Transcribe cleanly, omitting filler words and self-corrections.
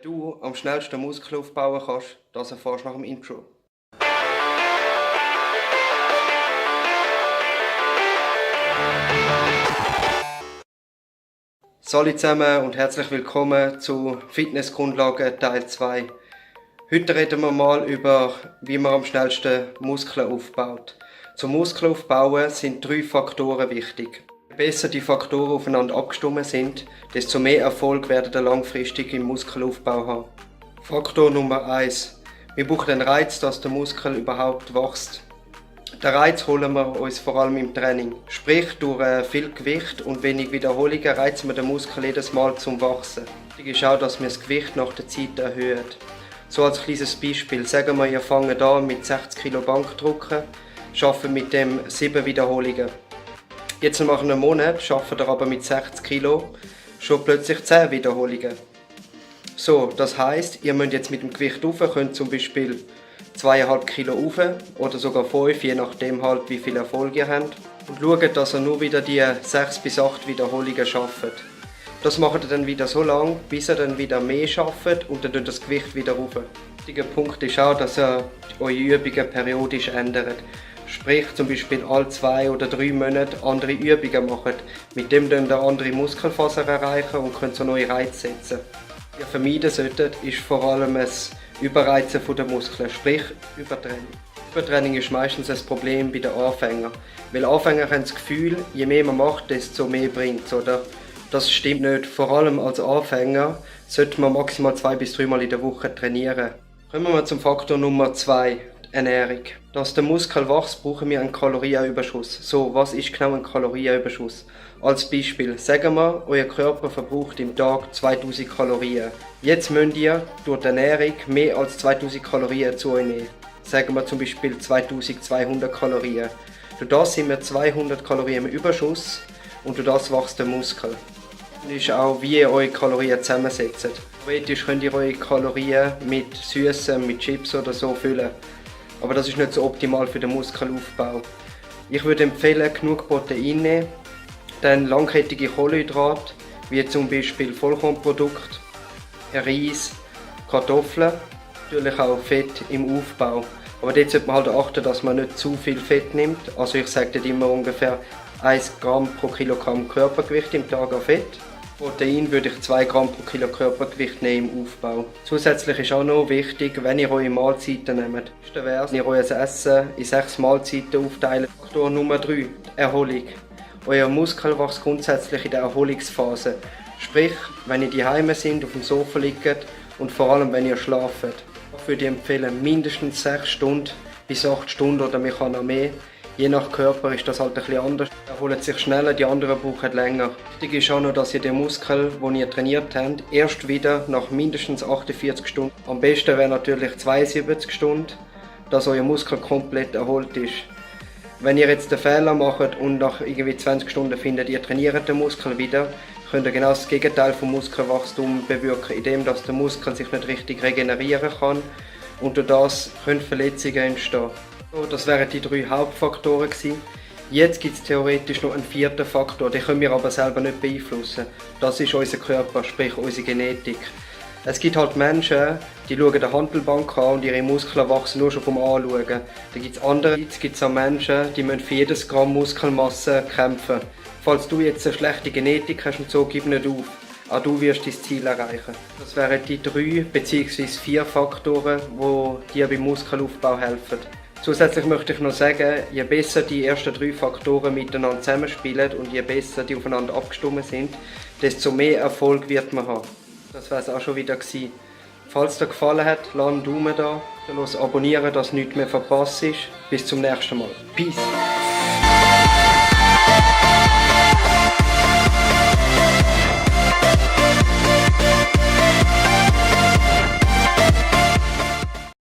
Du am schnellsten Muskeln aufbauen kannst, das erfährst du nach dem Intro. Hallo zusammen und herzlich willkommen zu Fitnessgrundlagen Teil 2. Heute reden wir mal über, wie man am schnellsten Muskeln aufbaut. Zum Muskeln aufbauen sind 3 Faktoren wichtig. Je besser die Faktoren aufeinander abgestimmt sind, desto mehr Erfolg werden ihr langfristig im Muskelaufbau haben. Faktor Nummer 1. Wir brauchen den Reiz, dass der Muskel überhaupt wächst. Den Reiz holen wir uns vor allem im Training. Sprich, durch viel Gewicht und wenig Wiederholungen reizen wir den Muskel jedes Mal zum Wachsen. Wichtig ist auch, dass wir das Gewicht nach der Zeit erhöhen. So als kleines Beispiel, sagen wir, ihr fangt an mit 60 Kg Bankdrücken, schaffen mit dem 7 Wiederholungen. Jetzt nach einem Monat schafft ihr aber mit 60 Kg schon plötzlich 10 Wiederholungen. So, das heisst, ihr müsst jetzt mit dem Gewicht rauf, könnt zum Beispiel 2,5 Kilo rauf oder sogar 5, je nachdem halt, wie viel Erfolg ihr habt. Und schaut, dass ihr nur wieder die 6 bis 8 Wiederholungen schafft. Das macht ihr dann wieder so lange, bis ihr dann wieder mehr schafft und dann das Gewicht wieder rauf. Wichtiger Punkt ist auch, dass ihr eure Übungen periodisch ändert. Sprich, zum Beispiel alle 2 oder 3 Monate andere Übungen macht. Mit dem könnt ihr andere Muskelfasern erreichen und könnt so neue Reize setzen. Was ihr vermeiden solltet, ist vor allem das Überreizen der Muskeln, sprich Übertraining. Übertraining ist meistens ein Problem bei den Anfängern. Weil Anfänger haben das Gefühl, je mehr man macht, desto mehr bringt es, oder? Das stimmt nicht. Vor allem als Anfänger sollte man maximal 2 bis 3 Mal in der Woche trainieren. Kommen wir zum Faktor Nummer 2, die Ernährung. Dass der Muskel wächst, brauchen wir einen Kalorienüberschuss. So, was ist genau ein Kalorienüberschuss? Als Beispiel, sagen wir, euer Körper verbraucht im Tag 2000 Kalorien. Jetzt müsst ihr durch die Ernährung mehr als 2000 Kalorien zu euch nehmen. Sagen wir zum Beispiel 2200 Kalorien. Durch das sind wir 200 Kalorien im Überschuss und durch das wächst der Muskel. Das ist auch, wie ihr eure Kalorien zusammensetzt. Theoretisch könnt ihr eure Kalorien mit Süßem, mit Chips oder so füllen. Aber das ist nicht so optimal für den Muskelaufbau. Ich würde empfehlen, genug Protein nehmen, dann langkettige Kohlenhydrate, wie zum Beispiel Vollkornprodukte, Reis, Kartoffeln, natürlich auch Fett im Aufbau. Aber dort sollte man halt achten, dass man nicht zu viel Fett nimmt. Also ich sage dort immer ungefähr 1 Gramm pro Kilogramm Körpergewicht im Tag an Fett. Protein würde ich 2 Gramm pro Kilo Körpergewicht nehmen im Aufbau. Zusätzlich ist auch noch wichtig, wenn ihr eure Mahlzeiten nehmt. Das wäre, wenn ihr euer Essen in 6 Mahlzeiten aufteilt. Faktor Nummer 3, die Erholung. Euer Muskel wächst grundsätzlich in der Erholungsphase. Sprich, wenn ihr daheim sind, auf dem Sofa liegt und vor allem, wenn ihr schlaft. Ich würde empfehlen, mindestens 6 Stunden bis 8 Stunden oder man kann noch mehr. Je nach Körper ist das halt ein bisschen anders. Er erholt sich schneller, die anderen brauchen länger. Wichtig ist auch noch, dass ihr den Muskel, den ihr trainiert habt, erst wieder nach mindestens 48 Stunden, am besten wäre natürlich 72 Stunden, dass euer Muskel komplett erholt ist. Wenn ihr jetzt den Fehler macht und nach irgendwie 20 Stunden findet, ihr trainiert den Muskel wieder, könnt ihr genau das Gegenteil vom Muskelwachstum bewirken, indem dass der Muskel sich nicht richtig regenerieren kann und durch das können Verletzungen entstehen. So, das wären die 3 Hauptfaktoren gewesen. Jetzt gibt es theoretisch noch einen 4. Faktor, den können wir aber selber nicht beeinflussen. Das ist unser Körper, sprich unsere Genetik. Es gibt halt Menschen, die schauen eine Hantelbank an und ihre Muskeln wachsen nur schon vom Anschauen. Dann gibt es andere, auch Menschen, die müssen für jedes Gramm Muskelmasse kämpfen. Falls du jetzt eine schlechte Genetik hast und so, gib nicht auf. Auch du wirst dein Ziel erreichen. Das wären die 3 bzw. 4 Faktoren, die dir beim Muskelaufbau helfen. Zusätzlich möchte ich noch sagen, je besser die ersten 3 Faktoren miteinander zusammenspielen und je besser die aufeinander abgestimmt sind, desto mehr Erfolg wird man haben. Das war es auch schon wieder gewesen. Falls es dir gefallen hat, lass einen Daumen da, abonnieren, dass nichts mehr verpasst ist. Bis zum nächsten Mal. Peace!